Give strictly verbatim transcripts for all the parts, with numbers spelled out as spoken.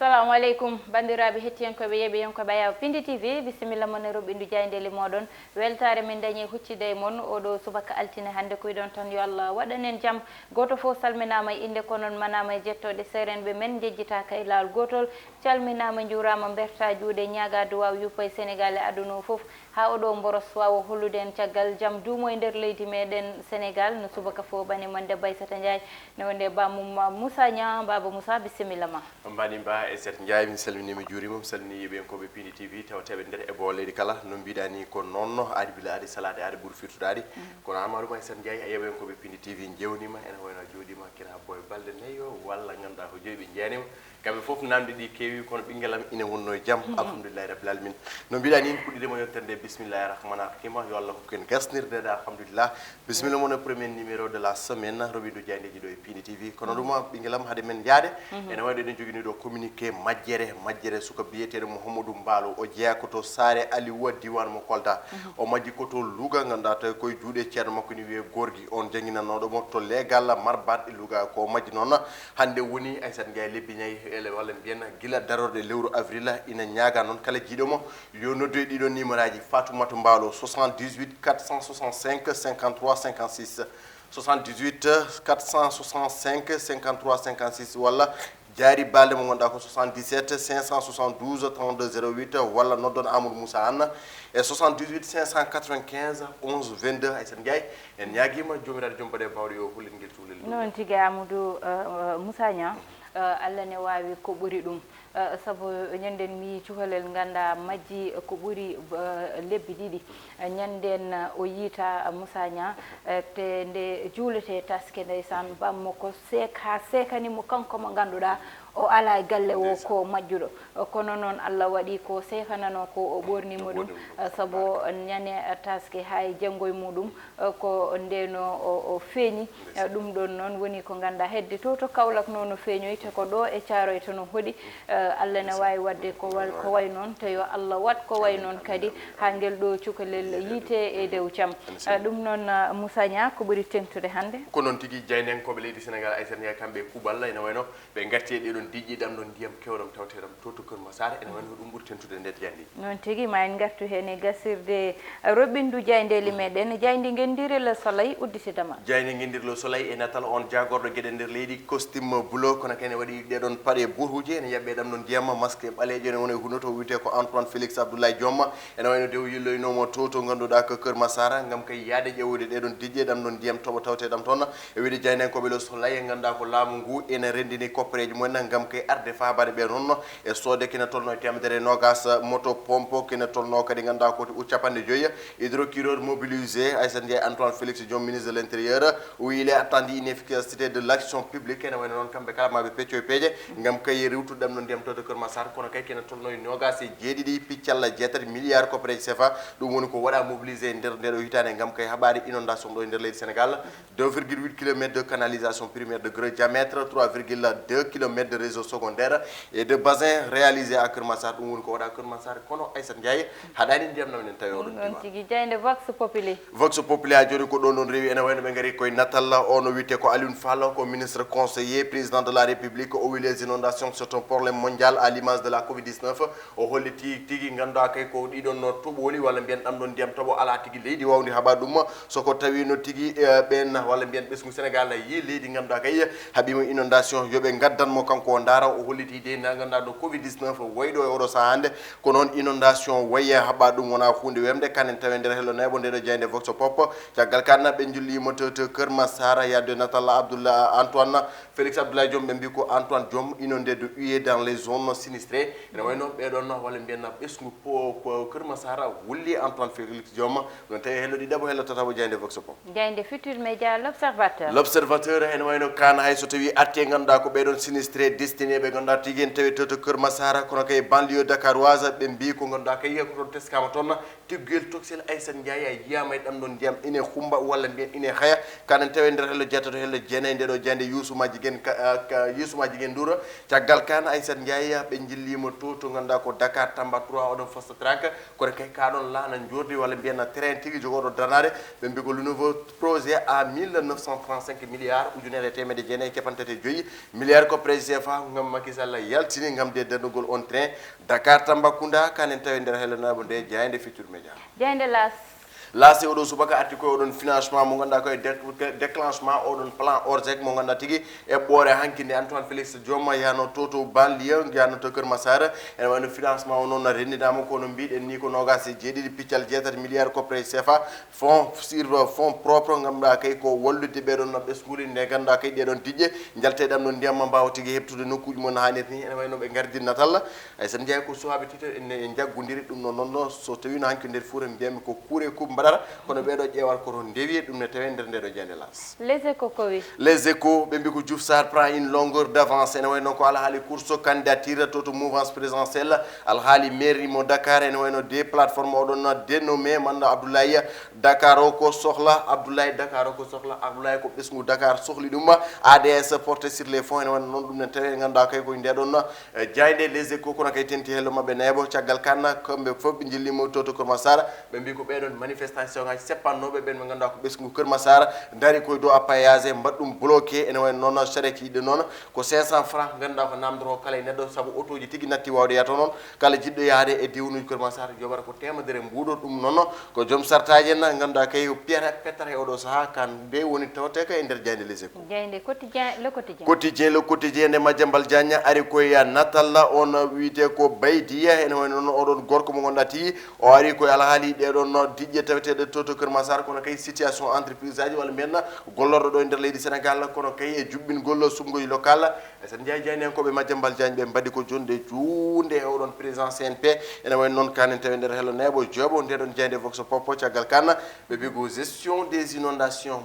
Assalamu aleykum, banndiraaɓe hettiyankooɓe, yeeɓiyankooɓe Ayaw Pindi T V, bisimilla mon e roɓɓindu jaayndeeli mooɗon. Weltaare min dañi huccide e mon oɗo subaka altine hannde, ko wiɗon tan yo Allah waɗan en jam. Gooto fof salminaama e innde, ko noon manaama e jettooɗe. Seerenɓe men njejjitaaka e laawol gootol. Calminaama, njuuraama, mbertaa juuɗe, ñaagaa duwaaw yuppa e Senegaal e aduna o fof. Haa oɗo mboros waawa hollude en caggal jam duumo e nder leydi meɗen Senegaal, no subaka fof ɓane mon debbo Aissata Ndiaye, ne wonde Ba Mum Moussa Niang. Baaba Moussa, bisimilla ma. Mbaɗi mba Aissata Ndiaye, mi salminii, mi juuriima, mi salminii yeeɓiyankooɓe Pindi T V, tawteeɓe nder e boowal leydi kala. No mbiɗaa ni, ko noon no aadi bila aadi salaade aadi ɓuri firtude aadi. Kono Amadou ma Aissata Ndiaye, yeeɓiyankooɓe Pindi T V njewniima, ene wayno jooɗiima kina boy balɗe nayo walla ngannduɗaa ko joyi ɓe njeyaniima. Kamɓe fof namde ɗi keewi, kono ɓinngel am ina wonno e jam. Alhamdulillahi rabbil alamin. No mbiɗaa ni, en puɗɗiima yontere nde, bismillahi rahmani rahima, yo Allah hokku en gasnirde nde, alhamdulillah. Bisimilla mon e premier numéro de la semaine, roɓɓindu jaayndeeji ɗo e Pindi T V. Kono ɗum, ɓinngel am, hade men yaade, ene wayde eɗen jogini ɗo communiqué majjere, majjere suka biyeteeɗo Mouhamadou Mballo, o jeyaa ko to Saare Aliwa, diiwaan mo Kolda. O majji ko to Louga, ngannduɗaa tawi koye juuɗe ceerno makko ni wiyee Gorgui, on jannginanooɗo mo to leegal Marbat e Louga. Ko o majji noon, hannde woni Aissata Ndiaye lebbi nayi, ele walla mbiyen gila darorde lewru avril, ina ñaaga noon kala jiiɗo mo yo noddu e ɗiɗo numéro aji, Fatoumata Mballo, soixante-dix-huit quatre cent soixante-cinq cinquante-trois cinquante-six, soixante-dix-huit quatre cent soixante-cinq cinquante-trois cinquante-six, walla jaari balɗe mo ngannduɗaa ko soixante-dix-sept cinq cent soixante-douze trente-deux zéro huit, walla noddon Amadou Moussa Anne e soixante-dix-huit cinq cent quatre-vingt-quinze onze vingt-deux. Aissata Ndiaye, en ñaagiima Joomiraaɗo joom baɗe bawɗe yo hulel ngel cukalel. Noon tigi, Amadou, eh, eh, Moussa Niang, eh, Allah ne waawi ko ɓuri ɗum. Eh, sabu ñanden mi cukalel nganndaa majji ko ɓuri, eh, lebbi ɗiɗi. Eh, ñanden, eh, o yiita, eh, Moussa Niang, eh, te nde juulete taske ndeysaan, bammo ko seek haa seekani mo, kanko mo ngannduɗaa o alaa e galle o, ko majjuɗo. Eh, kono noon Allah waɗi ko seekananoo ko o ɓoornii mo ɗum, eh, sabu ñande taske haa e janngo e muɗum, eh, ko ndeno o, o feeñi. Eh, ɗum ɗoon noon woni ko nganndaa hedde to, to Kaolack noon no feeñoyta, ko ɗo e Caaroy to no hoɗi. Eh, Allah ne waawi waɗde ko wa-, ko way noon, te yo Allah waɗ ko way noon kadi, haa ngel ɗo cukalel yiite e dow jam. Eh, ɗum noon, eh, Moussa Niang, ko ɓuri teŋtude hannde? Ko noon tigi, jaayndeyankooɓe leydi Senegaal, Aissata Ndiaye, kamɓe e kuuɓal ene wayno ɓe ngarti e ɗeɗon diƴƴe ɗamɗon ndiyam keewɗam tawteeɗam to, to Kër Massar, ene wayno ɗum ɓuri teŋtude nder jaayndeeji. Noon tigi, ma en ngartu heen e gasirde roɓɓindu jaayndeeli meɗen, jaaynde ngenndire Le Soleil udditida ma. Jaaynde ngenndire Le Soleil e natal on jaagorɗo geɗe nder leydi, costume bleu, kono kene waɗi ɗeɗon paɗe burhuuje, ene yaɓɓe ɗamɗon ndiyam, masque ɓaleejo, ene woni e hunnduko, o wiyetee ko Antoine Félix Abdoulaye Diome. Ene wayno nde o yilloynoomo to, to ngannduɗaa ko Kër Massar, ngam kay yaade ƴeewude ɗeɗon diƴƴe ɗamɗon ndiyam toɓo tawteeɗam toon. E wiyde jaayndeyankooɓe Le Soleil, ngannduɗaa ko laamu ngu ene renndini koppereeji mumen ngam kay arde faabaade ɓe noon e soode kene tolno e teemedere e noogas, moto pompe kene tolno kadi ngannduɗaa ko capanɗe joyi, hydrocureur mobilisé. Aissata Ndiaye, Antoine Félix Diome, ministre de l'Intérieur, o wii il est attendu une efficacité de l'action publique. Ene wayno noon kamɓe kala ma ɓe pecco e peeje ngam kay rewtude ɗamɗon ndiyam to, to Kër Massar, kono kay kene tolno e noogas e jeeɗiɗi piccalla jeetati milliard koppereeji C F A. Ɗum woni ko waɗa mobilisé e nder nde ɗo hitaande ngam kay haɓaade inondation ɗo e nder leydi Sénégal. Deux virgule huit kilomètres de canalisation primaire de grand diamètre, trois virgule deux kilomètres de réseau secondaire et de bassin réalisé à Kër Massar. Ɗum woni ko waɗa Kër Massar, kono Aissata Ndiaye haɗaani ndiyam nam enen tawi oɗon. Ɗum noon diiwaan. Tigi, jaaynde Vox Populi. Vox Populi haa jooni ko ɗo noon rewi, ene wayno ɓe ngari koye natal o, no wiyetee ko Alioune Fall, ko ministre conseiller président de la République. O wi les inondations c'est un problème mondial à l'image de la covid dix-neuf. O holli tigi tigi ngannduɗaa kay ko ɗiɗon no toɓooli walla mbiyen ɗamɗon ndiyam toɓo alaa tigi leydi waawndi haɓa ɗum. So ko tawi no tigi, eh, ɓeen walla mbiyen ɓesngu Sénégal yii leydi ngannduɗaa kay haɓiima inondation, yo ɓe ngaddan mo kanko o ndaara. O holliti de na ngannduɗaa no covid dix-neuf wayɗo e oɗo sahaa hannde. Ko noon inondation wayi haɓa ɗum wonaa huunde wemde, kanen tawi nder hello neeɓo nde ɗo jaaynde Vox Pop. Caggal kan ɓe njulliima to, to Kër Massar, yaade natal Abdoulaye Antoine Félix Abdoulaye Diome, ɓe mbi ko Antoine Diome inondé de huées dans les zones sinistrées. Ene wayno ɓeɗon walla mbiyen ɓesngu po-, ko Kër Massar wulli Antoine Félix Diome. Ɗon tawi hello ɗiɗaɓo, hello tataɓo jaaynde Vox Pop. Jaaynde Futur Média, L'Observateur. L'Observateur, ene wayno kan hay so tawi arti e ngannduɗaa ko ɓeɗon sinistré destiné ɓe ngannduɗaa tigi en tawi to, to Kër Massar, kono kay banlieue dakaroise, ɓe mbi ko ngannduɗaa kay ko toon teskama toon. Tegguyel toksel Aissata Ndiaye a yiyaama e ɗam ɗon ndiyam ine humba walla mbiyen ine haya. Kanen tawi nder hello jeetato, hello jeenayi nde ɗo jaaynde Youssouma Jiguen ka, ah, ka Youssouma Jiguen Ndour. Caggal kan Aissata Ndiaye ɓe njilliima to, to ngannduɗaa ko Dakar Tamba trois, oɗon fast track. Kono kay ka ɗon laana njordi walla mbiyen train tigi jogooɗo darnaade. Ɓe mbi ko le nouveau projet à mille neuf cent trente-cinq milliards, ujunere e teemedde jeenayi e capanɗe tati e joyi milliards ko projet C F A. Ngam Macky Sall yaltini ngam de dendugol on train Dakar Tambacounda, kanen tawi nder hello nabo nde jayde Futurs Médias. Jayde las. Laasi oɗo subaka arti koye oɗon financement mo ganduɗa koye déclenchement oɗon plan Orsec mo ganduɗa tigi eɓɓore hanki nde Antoine Félix Diome yano to to banlieue yano to Kër Massar. Ene wayno financement o noon renndinama kono mbiɗen ni ko nogas e jeeɗiɗi piccal jeetati milliard coppre CFA fonds sur fonds propre ngam ɗa kay ko wallude ɓeɗon no ɓesnguli nde ganduɗa kay ɗeɗon diƴƴe. Jalte ɗam no ndiyam ma mbawa tigi heɓtude nokkuji mon hanirta ni ene wayno ɓe gardi natal. Ay sen jeeyi ko suwaɓe tito en jaggodiri ɗum ɗo noon so tawino hanki nder fuura mbiyami ko kuure kub mbaɗata kono ɓeɗo ƴeewata koto ndewi ɗum ne tawe nder ndeɗo jande las. Les Échos ko wi? Les Échos ɓe mbi ko Diouf Sarr prend une longueur d'avance ene wayno ko alhaali course candidature to to mouvance présidentielle. Alhaali mairie mo Dakar ene wayno de plateforme oɗon dénommé manɗo Abdoulaye Dakar o ko sohla Abdoulaye Dakar o ko sohla Abdoulaye ko ɓesngu Dakar sohli ɗum. ADS porté sur les fonds ene wayno noon ɗum ne tawe ganduɗa kay koye ndeɗon jayde Les Échos kono kay tenti hello mabɓe neeɓo caggal kan kamɓe fof ɓe jillimo to to Kër Massar. Ɓe mbi ko ɓeɗon manifestation ngaji seppannoɓe ɓen ɓe ganduɗa ko ɓesngu Kër Massar dari koye dow appayages mbaɗ ɗum bloqué ene wayno noon charrette yiɗde noon ko cinq cents francs ganduɗa ko namdoto kala e neɗɗo saabu otoji tigi natti wawde yahto noon. Kala jiɗɗo yahde e diwnuji Kër Massar joɓata ko temedere mbuuɗo ɗum noon ko joom sartaji en ganduɗa kay piyata pettata e oɗo saaha kan nde woni tawteka e nder jayde Les Échos. Jayde quotidien le quotidien quotidien le quotidien nde Madiambal Diagne ari koye natal on wiyete ko Baydiya ene wayno noon oɗon gorko mo ganduɗa tigi o ari koye alhaali ɗeɗon diƴƴe taweteɗe to to Kër Massar kono kay situation entreprise aji walla mbiyen gollorɗo ɗo e nder leydi Sénégal kono kay e juɓɓingol suɓngol local. E sen jeeyi jayniyankoɓe Madiambal Diagne ɓe mbaɗi ko jonde juunde e oɗon président CNP. Ene wayno noon kanen tawi nder hello neeɓo joɓo ndeɗon jayde Vox Pop caggal kan ɓe mbi ko gestion des inondations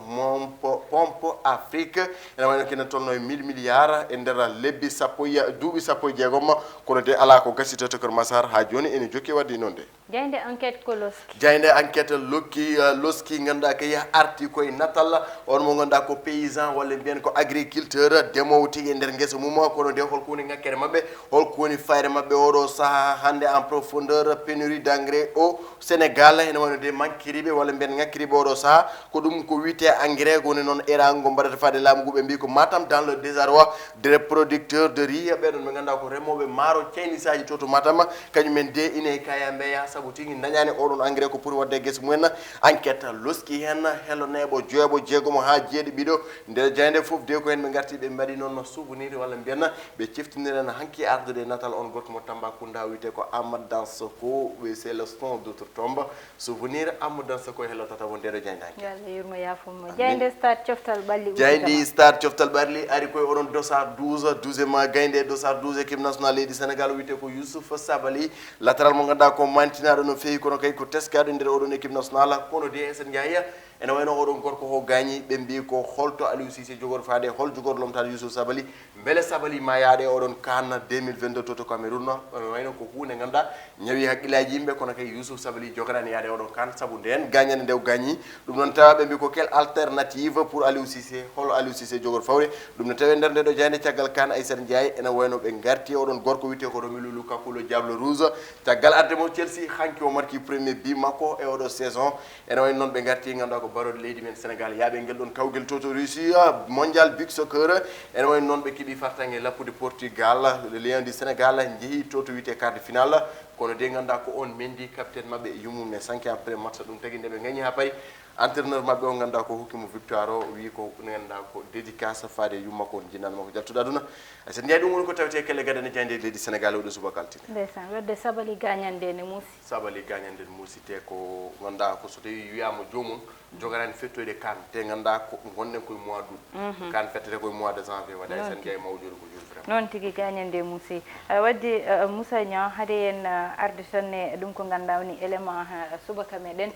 pompe Afrique. Ene wayno kene tolno e mille milliards e nder lebbi sappo duuɓi sappo e jeegom. Kono de ala ko gasi to to Kër Massar ha joni ene jokki wadde noon de. Jayde enquête ko loski. Jayde enquête lokki loski ganduɗa kay arti koye natal on mo ganduɗa ko paysan walla mbiyen ko agriculteur demowo tigi e nder guesa mum kono de holko woni ngakkere mabɓe holko woni fayre mabɓe oɗo saaha hande en profondeur pénurie d' engrais au Sénégal ene wayno de mankiriɓe walla mbiyen ngakkiriɓe oɗo saaha ko ɗum ko wiyete engrais woni noon erango mbaɗata faade laamu ngu ɓe mbi ko Matam dans le désarroi des producteurs de riz ɓeɗon ɓe ganduɗa ko remoɓe maaro caynisaji to to Matam. Kañum en de ine kaya mbeya sabu tigi dañani oɗon engrais ko poti wadde e guese mumen. Enquête loski hen hello neeɓo joeɓo jeegomo ha jeeɗiɓiɗo nde jayde foof de ko hen ɓe garti ɓe mbaɗi noon souvenir walla mbiyen ɓe ciftinir en hanki ardude natal on gorko mo Tambacounda wiyete ko Amadou Dansoko c'est le son d'autre tombe. Souvenir Amadou Dansoko hello tata won ndeɗo jayde enquête. Yo Allah yurmo yaafomo. Jayde stade coftal ɓalli jayde stade coftal ɓalli ari koye oɗon dosar douze douze ma gaynde dosar douze équipe nationale leydi Sénégal wiyete ko Youssouf Sabali. Lateral mo ganduɗa ko mantinaɗo no feewi kono kay ko teskaɗo nder oɗon équipe nationale kono de sen jeeya ene wayno oɗon gorko ho gañi ɓe mbi ko holto Aliou Cissé jogor faade hol jogor lomtade Youssouf Sabali. Beele Sabali ma yaade oɗon kan deux mille vingt-deux to to Cameroun ene wayno ko hunde ganduɗa ñawi haqqillaji yimɓe kono kay Youssouf Sabali joganani yaade oɗon kan saabu nden gañande nde o gañi. Ɗum noon tawa ɓe mbi ko quelle alternative pour Aliou Cissé hol Aliou Cissé jogor fawre. Ɗum no tawi nder nde ɗo jayde caggal kan Aissata Ndiaye ene wayno ɓe garti oɗon gorko wiyete ko Romelu Lukaku le Diable Rouge. Caggal arde mo Chelsea hanki o marki premier bi makko e oɗo saison. Ene wayno noon ɓe garti ganduɗa ko baroɗe leydi men Sénégal yaaɓe ngel ɗon kawgel to to Russie mondial big soccer. Ene wayno noon ɓe keeɓi fartange lappude Portugal le Lion du Sénégal jeehi to to wiyete quart de finale. Kono de ganduɗa ko on Mendy capitaine mabɓe yummum ne sanki après match ɗum tagi nde ɓe gañi ha paari. Entraîneur mabɓe o ganduɗa ko hokkimo victoire o wi ko ganduɗa ko dédicace faade yumma ko on jinnaɗo makko jaltuɗo aduna. Sen jeeyi ɗum woni ko tawete kelle gadane jayde leydi Sénégal oɗo subaka altine. Ndeysan wadde Sabali gañande ne muusi. Sabali gañande ne muusi te ko ganduɗa ko so tawi wiyama jomum joganani fettoyde kan te ganduɗa ko gonɗen koye mois d' août. Kan fettete koye mois de janvier waɗa sen jeeyi mawjoɗo ko joni vraiment. Noon tigi gañande ne muusi. Aɗa wadde Moussa Niang haade en arde tan e ɗum ko ganduɗa woni élément subaka meɗen.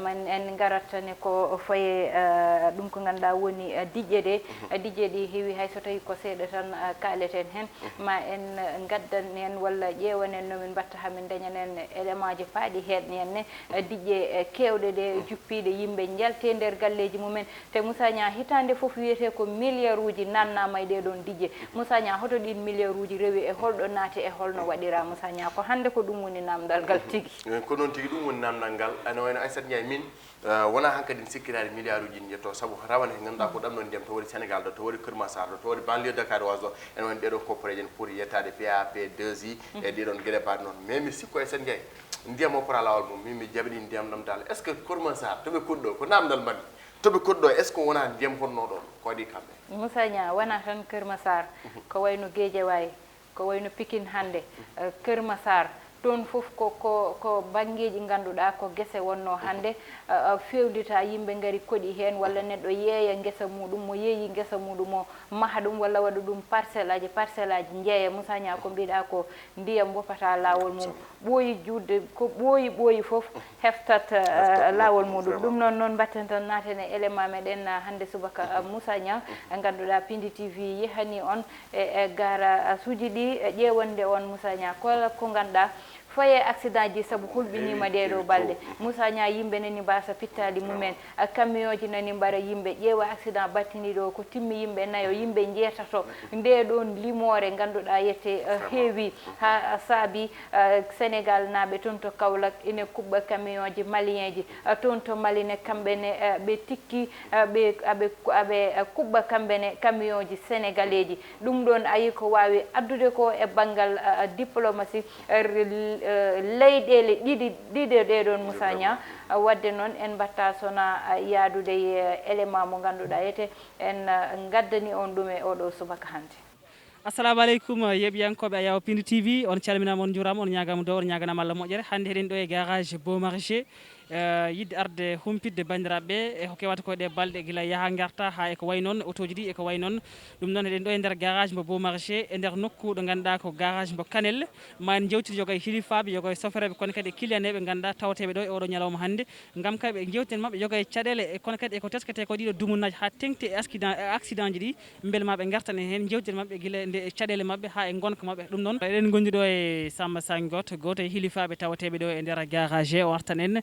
Man en garat tan e ko faye ɗum ko ganduɗa woni diƴƴe ɗe. Diƴƴe ɗi heewi hay so tawi ko seeɗa tan kaaleten hen. Ma en gaddan en walla ƴeewanen no min mbatta ha min dañanen élément ji paaɗi heeɗni en ne. Diƴƴe kewɗe ɗe juppiɗe yimɓe jalte nder galleji mumen. Te Moussa Niang hitande foof wiyete ko milliard uji nannama e ɗeɗon diƴƴe. Moussa Niang hoto ɗin milliard uji rewi e holɗo naati e holno waɗira Moussa Niang ko hande ko ɗum woni namdal ngal tigi. Ko noon tigi ɗum woni namdal ngal ene wayno Aissata Ndiaye min Wonaa hankadi en sikkitaade milliard uji ɗi njetto, sabu rawane he ngannduɗaa ko ɗam ɗon ndiyam to waɗi Sénégal ɗo, to waɗi Kër Massar ɗo, to waɗi banlieue Dakar waas ɗo, ene woni ɗee ɗon kopporeeje ene poti yettaade P A P deux I e ɗee ɗon geɗe mbaɗ noon. Mais mi sikko e sen jeyi ndiyam o pora laawol mum, min mi jaɓi ɗin ndiyam ɗam dal. Est ce que Kër Massar to ɓe kuɗɗo ko namdal mbaɗmi? To ɓe kuɗɗo est ce que wonaa ndiyam honnoo ɗon ko waɗi kamɓe? Moussa Niang, wonaa tan Kër Massar, ko wayno Guédiawaye, ko wayno Pikine hannde, eh, Kër Massar, toon fof ko, ko, ko banngeeji ngannduɗaa ko gese wonnoo hannde, eh, eh, feewndita, yimɓe ngari koɗi heen, walla neɗɗo yeeya ngesa muɗum, mo yeeyi ngesa muɗum o maha ɗum, walla waɗa ɗum parcelle aji, parcelle aji njeeya. Moussa Niang, ko mbiɗa ko ndiyam woppata laawol mum, ɓooyi juutde, ko ɓooyi ɓooyi fof heftat, eh, laawol muɗum. Ɗum noon, noon mbatten tan naaten e élément meɗen, eh, hannde subaka, eh, Moussa Niang, eh, ngannduɗaa Pindi T V yehani on e, e garage uji ɗi, e ƴeewande on, Moussa Niang, kala ko ngannduɗaa faye accident ji sabu hulɓiniima ɗee ɗoo balɗe. Moussa Niang, yimɓe nani mbaasa pittaali mumen, a, camion ji nani mbara yimɓe, ƴeewa accident battini ɗo ko timmi yimɓe nayo, yimɓe njeetato. Ndee ɗoon limoore ngannduɗaa yette, a, heewi haa, a, saabi, a, Sénégal naaɓe toon to Kaolack ine kuɓɓa camion ji malien ji, a, toon to Mali ne kamɓe ne, a, ɓe tikki, a, ɓe, aɓe, aɓe, a, kuɓɓa kamɓe ne camion ji sénégalais ji. Ɗum ɗoon ayi ko waawi addude ko e banngal, a, a, diplomatie, a, r-, a, leyɗeele ɗiɗi, ɗiɗi ɗee ɗoon, Moussa Niang. A, waɗde noon en mbaɗta sona, a, yahdude e, a, élément mo ngannduɗaa ete en, a, ngaddani on ɗum e oɗo subaka hannde. Assalamu aleykum, yeeɓiyankooɓe Ayaw Pindi T V, on calminaama, on njuuraama, on ñaagaama duwaaw, on ñaaganaama Allah moƴƴere. Hannde eɗen ɗo e garage Beaumarchais, eh, yiɗde arde humpitde banndiraaɓe ɓe e ko kewata ko e ɗee balɗe gila yaha ngarta haa e ko wayi noon, otooji ɗi e ko wayi noon. Ɗum noon eɗen ɗo e nder garage mo Beaumarchais, e nder nokku ɗo ngannduɗaa ko garage mo Kanel. Ma en njewtir yoga e hilifaaɓe, yoga e sofereeɓe, kono kadi e kiliyaneeɓe ngannduɗaa tawateeɓe ɗo e oɗo ñalawma hannde. Ngam kadi ɓe njewten maɓɓe yoga e caɗeele, e kono kadi e ko tesketee ko ɗiɗo dumunaaji haa teŋti e accident, e accident ji ɗi. Mbele ma ɓe ngartan en heen, njeewtiden maɓɓe gila nde e caɗeele maɓɓe haa e ngonka maɓɓe. Ɗum noon, eɗen ngondi ɗo e Samba Sangot, gooto e hilifaaɓe tawateeɓe ɗo e nder garage, o artan en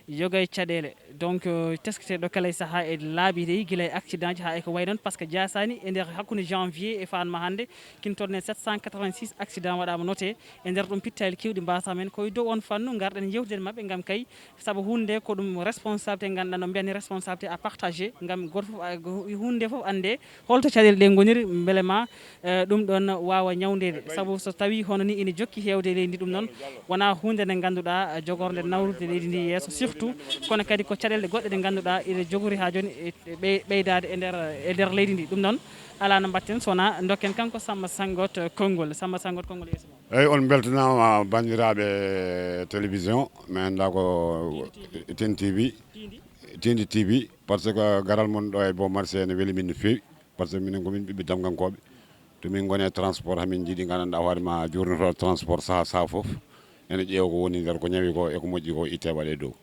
yoga e caɗeele. Donc, euh, teskete ɗo kala e sahaa e laabi ɗi, gila e accident ji haa e ko wayi noon, par ce que jaasaani e nder hakkunde janvier e fanma hannde, kin toon e sept cent quatre-vingt-six accident waɗaama noté. E nder ɗum pittaali keewɗi mbaasa men ko e dow on fannu, ngarɗen njeewtiden maɓɓe ngam kay Sabu huunde nde ko ɗum responsabilité, ngannduɗaa no mbiyatmi responsabilité à partager, ngam gooto fof, a, go-, huunde nde fof annde holto caɗeele ɗe ngoniri, mbele ma, eh, ɗum ɗoon waawa ñawndeede. Sabu so tawii hono ni ina jokki heewde e leydi ndi, ɗum noon wonaa huunde nde ngannduɗaa, eh, jogorde nawrude leydi ndi yeeso, surtout kono kadi ko caɗeele goɗɗe ɗe ngannduɗaa ina jogori haa jooni e, e ɓey-, ɓeydaade e nder, e nder leydi ndi. Ɗum noon alaa no mbaɗten so wonaa ndokken kanko Samba Sangot, eh, konngol. Samba Sangot, konngol yeeso ma. Eeyi, on mbeltanaama banndiraaɓe télévision, mi anndaa ko Tindi T V, Tindi T V, par ce que garal mon ɗo e Beaumarchais ene weli min no feewi, par ce que minen ko min ɓiɓɓe damgankooɓe, to min ngoni e transport, hamin njiɗi nganndanɗaa hoore ma journotooɗo transport sahaa sahaa fof, ene ƴeewa ko woni nder, ko ñawi ko e ko moƴƴi ko ittee waɗee dow.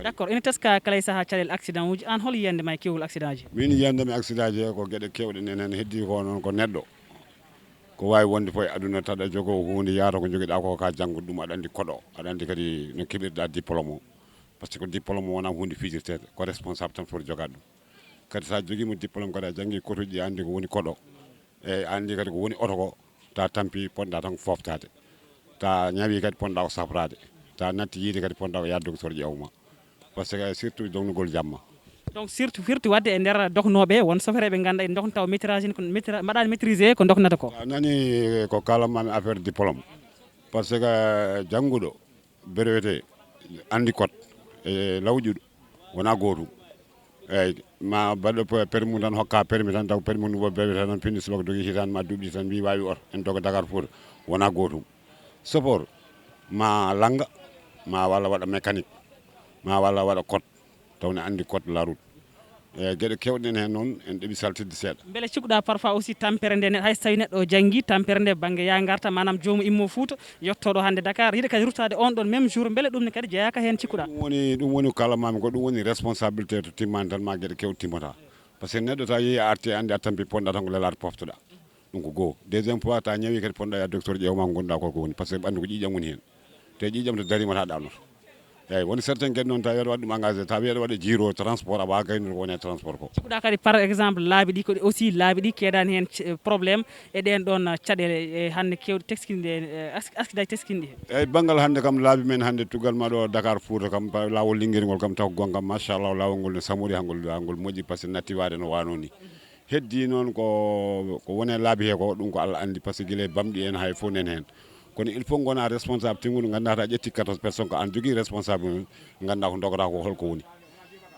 D'accord, ina teska kala e sahaa caɗeele accident uji, aan hol yiyannde ma e keewol accident ji? Min yiyannde mi accident ji ko geɗe keewɗe enen heen heddi ko noon ko neɗɗo. Ko waawi wonde fof e aduna, tawa aɗa jogoo huunde, yahata ko njogiɗaa ko, ka janngude ɗum, aɗa anndi koɗo, aɗa anndi kadi no keɓirɗaa diplôme o. Par ce que diplôme o wonaa huunde fijirteede, ko responsable tan foti jogaade ɗum. Kadi so a jogiima diplôme kadi a janngii kotuuji, a anndi ko woni koɗo, e a anndi kadi ko woni oto ko, ta tampi, potɗaa tan ko fooftaade. Ta ñawi kadi, potɗaa ko safraade. Ta natti yiide kadi, potɗaa ko yahde docteur ƴeewa ma. Par ce que surtout dognugol jamma. Donc surtout firti waɗde e nder dognooɓe, won sofereeɓe ngannduɗaa ene dokna tawa métrage, métra-, mbaɗaani maîtrisé ko doknata ko. A nani ko kaalanmaami affaire diplôme. Par ce que jannguɗo breveté, anndi code e lawƴuɗo wonaa gootum. Eeyi, ma baɗɗo pe-, permis mum tan hokka permis tan, taw permis mum breveté tan, pinndi subaka dogi hitaande ma duuɓi ɗiɗi tan, mbi waawi oto, en doga Dakar Fouta, wonaa gootum. Chauffeur ma lannga, ma walla waɗa mécanique, ma walla waɗa code, taw ne anndi code de la route. E geɗe keewɗe en heen noon, en ɗeɓi saltidde seeɗa. Mbele cikkuɗaa parfois aussi tampere nde ne, hay so tawii neɗɗo o janngii, tampere nde bannge yaa ngarta, maanaam joomum immoo Fuuta, yotto ɗo hannde Dakar, yiɗa kadi ruttaade on ɗon même jour, mbele ɗum ne kadi jeyaaka heen cikkuɗaa? Ɗum woni, ɗum woni kaalanmaami ko, ɗum woni responsabilité to timmaani tan ma geɗe keewɗe timmata. Par ce que neɗɗo ta yehi a arti a anndi a tampi, potɗaa tan ko lelaade poftoɗaa. Ɗum ko goo. Deuxième fois, ta ñawi kadi potɗaa yaha docteur ƴeewa ma ko ngonɗaa ko, ko woni. Par ce que ɓanndu ko ƴiiƴam woni heen. Te ƴiiƴam to dariima ta ɗaanoto. Eyyi, woni certains gueɗe noon tawi aɗa waɗi ɗum engagé, tawi aɗa waɗa jiro transport, a wawa gaynude ko woni e transport ko. Cikkuɗa kadi par exemple laabi ɗi ko aussi laabi ɗi keedani hen problème e ɗen ɗon caɗele e hannde kewɗe teskinɗe e askidaji teskinɗi he. Eyyi, banngal hannde kam laabi men hannde tuggal ma ɗo Dakar Fouta kam, lawol Linguére ngol kam taw ko gonga kam machallah, lawol ngol ne samori hangol, hangol moƴƴi par ce que natti waade no wano ni. Heddi noon ko ko woni e laabi he ko ɗum ko Allah andi par ce que gila e bamɗi en hay fof nen hen. Kono il faut gona responsable tinguɗo ganduɗa ta ƴetti quatorze personnes ko an jogui responsable mum, ganduɗa ko dogata ko holko woni.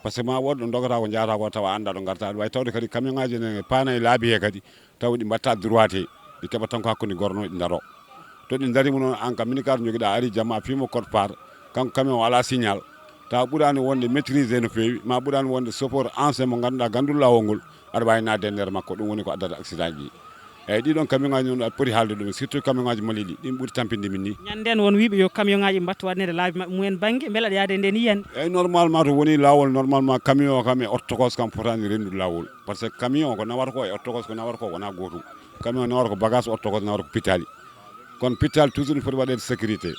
Par ce que ma wood ɗo dogata ko jahata ko tawa anda ɗo garta aɗa wawi tawde kadi camion ngaji ne paana e laabi he kadi taw ɗi mbatta droite, ɗi keɓa tan ko hakkude gorno ɗi daro. To ɗi darima noon an ka minicar joguiɗa ari jamma a fimo code part, kanko camion o ala signal, tawa ɓurani wonde maîtrisé no fewi ma ɓurani wonde chauffeur ancien mo ganduɗa gandul lawol ngol, aɗa wawi nadde e nder makko, ɗum woni ko addata accident ji ɗi. Eyyi, ɗiɗon camion ngaji noon aɗa poti haalde ɗum, surtout camion ngaji mali ɗi, ɗin ɓuuri tampinde min ni. Ñanden won wiiɓe yo camion ngaji mbattu waɗnede laabi maɓɓe mumen banggue beele aɗa yaade nden yiyande. Eyyi, normalement to woni lawol normalement camion o kam e ortogos kam fotani rendude lawol, par ce que camion ko nawata ko e ortogos ko nawata ko wona gotum. Camion nawata ko bagage, ortogos nawata ko pitali. Kono pitali toujours ne foti waɗede sécurité.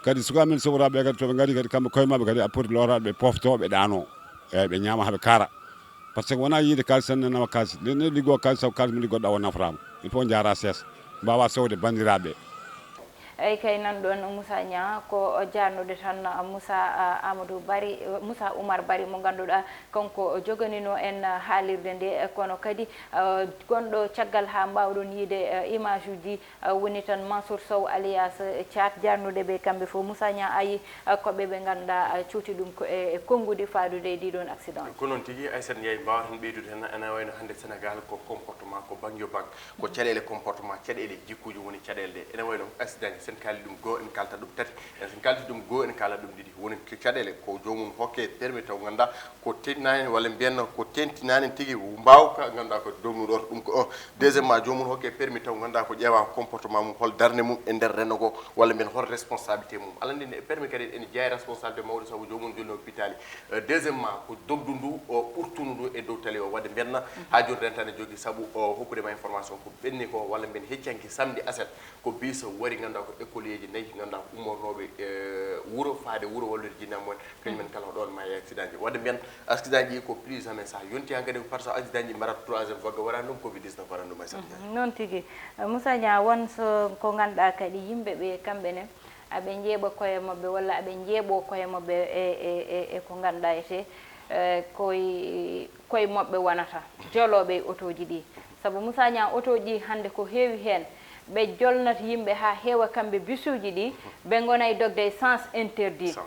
Kadi sukaɓe men soboraɓe kadi toɓe gari kadi kamɓe koye mabɓe kadi a poti looraɓe ɓe pofto ɓe ɗano, eyyi, ɓe ñama haɓe kara. Par ce que wona yiide kalis tan ne nawa kalis, ne liggo kalis taw kalis mo liggoɗa o naframa. Il faut jara seesa mbawa sewde bandiraɓe. Eyyi kay, nan ɗon Moussa Niang ko jarnude tan Moussa Amadou Bari, Moussa Oumar Bari mo ganduɗa kanko joganino en haalirde nde, kono kadi gonɗo caggal ha mbawɗon yiide image uji woni tan Mansour Sow alias Thiat, jarnude ɓe kamɓe fof. Moussa Niang ayi koɓe ɓe ganduɗa cuuti ɗum ko e konguɗi faadude e ɗiɗon accident. Ko noon tigi, Aissata Ndiaye, mbawata hen ɓeydude hen ene wayno hande Sénégal ko comportement ko bang yo bang. Ko caɗele comportement, caɗele jikkuji woni caɗele ɗe. Ene wayno accident ji, sen kaali ɗum goo, en kalta ɗum tati. Sen kalti ɗum goo, en kala ɗum ɗiɗi. Woni caɗele ko jomum hokke permis taw ganda ko tentinani walla mbiyanno ko tentinani tigi mbawka ganda ko dognuɗo oto ɗum ko un. Deuxièmement, jomum hokke permis taw ganda ko ƴeewa comportement mum, hol darnde mum e nder rendo ngo, walla mbiyen hol responsabilité mum. Alanndinde e permis kadi ene jeeya responsabilité mawɗo sabu jomum jolni o pitali. Deuxièmement, ko dogdu ndu o ɓurtunu ndu e dow tali o, wadde mbiyanna ha joni rentane jogui sabu o hokkude ma information ko ɓenni ko walla mbiyen heccanki samedi aset ko bis wari ganduɗa ko écolier ji nayyi ganduɗa ko ummornoɓe wuro faade wuro wallude jinnaɓe mumen, kañum en kala ko ɗon ma e accident ji, wadde mbiyen accident ji ko plus jamais sa yonti han kadi par ce que accident ji mbarat troisième vague warani ɗum covid dix-neuf warani ɗum e sat. Noon tigi. Moussa Niang, won so ko ganduɗa kadi yimɓe ɓe kamɓe ne aɓe jeeɓa koye mabɓe walla aɓe jeeɓo koye mabɓe e e e ko ganduɗa ete koye koye mabɓe wonata joloɓe e otoji ɗi. Saabu Moussa Niang, otoji ɗi hande ko heewi hen ɓe jolnata yimɓe ha heewa kamɓe bisuji ɗi, ɓe gona e dogde e sens interdit.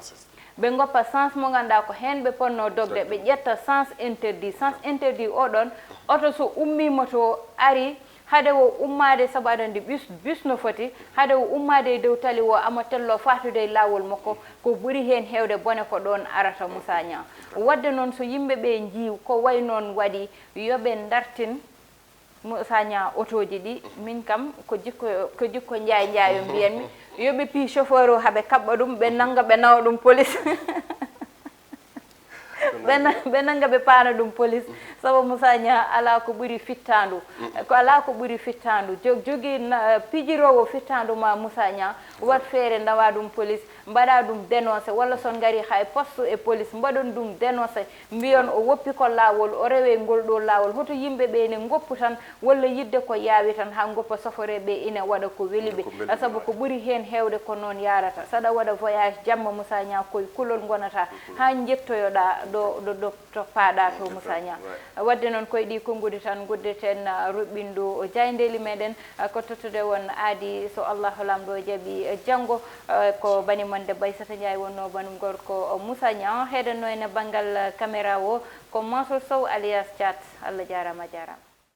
Ɓe goppa sens mo ganduɗa ko hen ɓe ponno dogde, ɓe ƴetta sens interdit. Sens interdit o ɗon oto so ummima to ari, hade o ummade saabu aɗa andi bus bus no foti hade o ummade e dow tali o amo tello fatude e lawol makko, ko ɓuuri hen hewde bone ko ɗon arata Moussa Niang. Wadde noon so yimɓe ɓe jii ko way noon waɗi, yoɓe dartin Moussa Niang otoji ɗi. Min kam ko jikko ko jikko Ndiaye Ndiayo mbiyanmi, yoɓe pi chauffeur o haɓe kaɓɓa ɗum ɓe nanga ɓe nawa ɗum police. Ɓe nanga ɓe paana ɗum police. Saabu Moussa Niang ala ko ɓuri fittandu. Ko ala ko ɓuri fittandu. Jogui pijirowo fittandu ma Moussa Niang, wat feere ndawa ɗum police, mbaɗa ɗum dénoncé walla son gari hay poste e police mbaɗon ɗum dénoncé, mbiyon o woppi ko lawol, o rewe ngol ɗo lawol. Hoto yimɓe ɓe ne goppu tan walla yidde ko yaawi tan ha goppa saforeɓe ɓe ina waɗa ko weli ɓe. Saabu ko ɓuri hen hewde ko noon yarata. Saɗa waɗa voyage jamma Moussa Niang koye kulol gonata ha jettoyoɗa ɗo ɗo ɗo to paaɗa to Moussa Niang. Wadde noon koye ɗi konnguɗi tan guddeten ruɓɓindu jayndeli meɗen ko tottude won aadi so Allahu Lamɗo jaɓi janngo. Ko bani mon debbo Aissata Ndiaye wonno banum gorko Moussa Niang, heɗenno ene banngal caméra o ko Mansour Sow alias Thiat. Allah jarama jarama.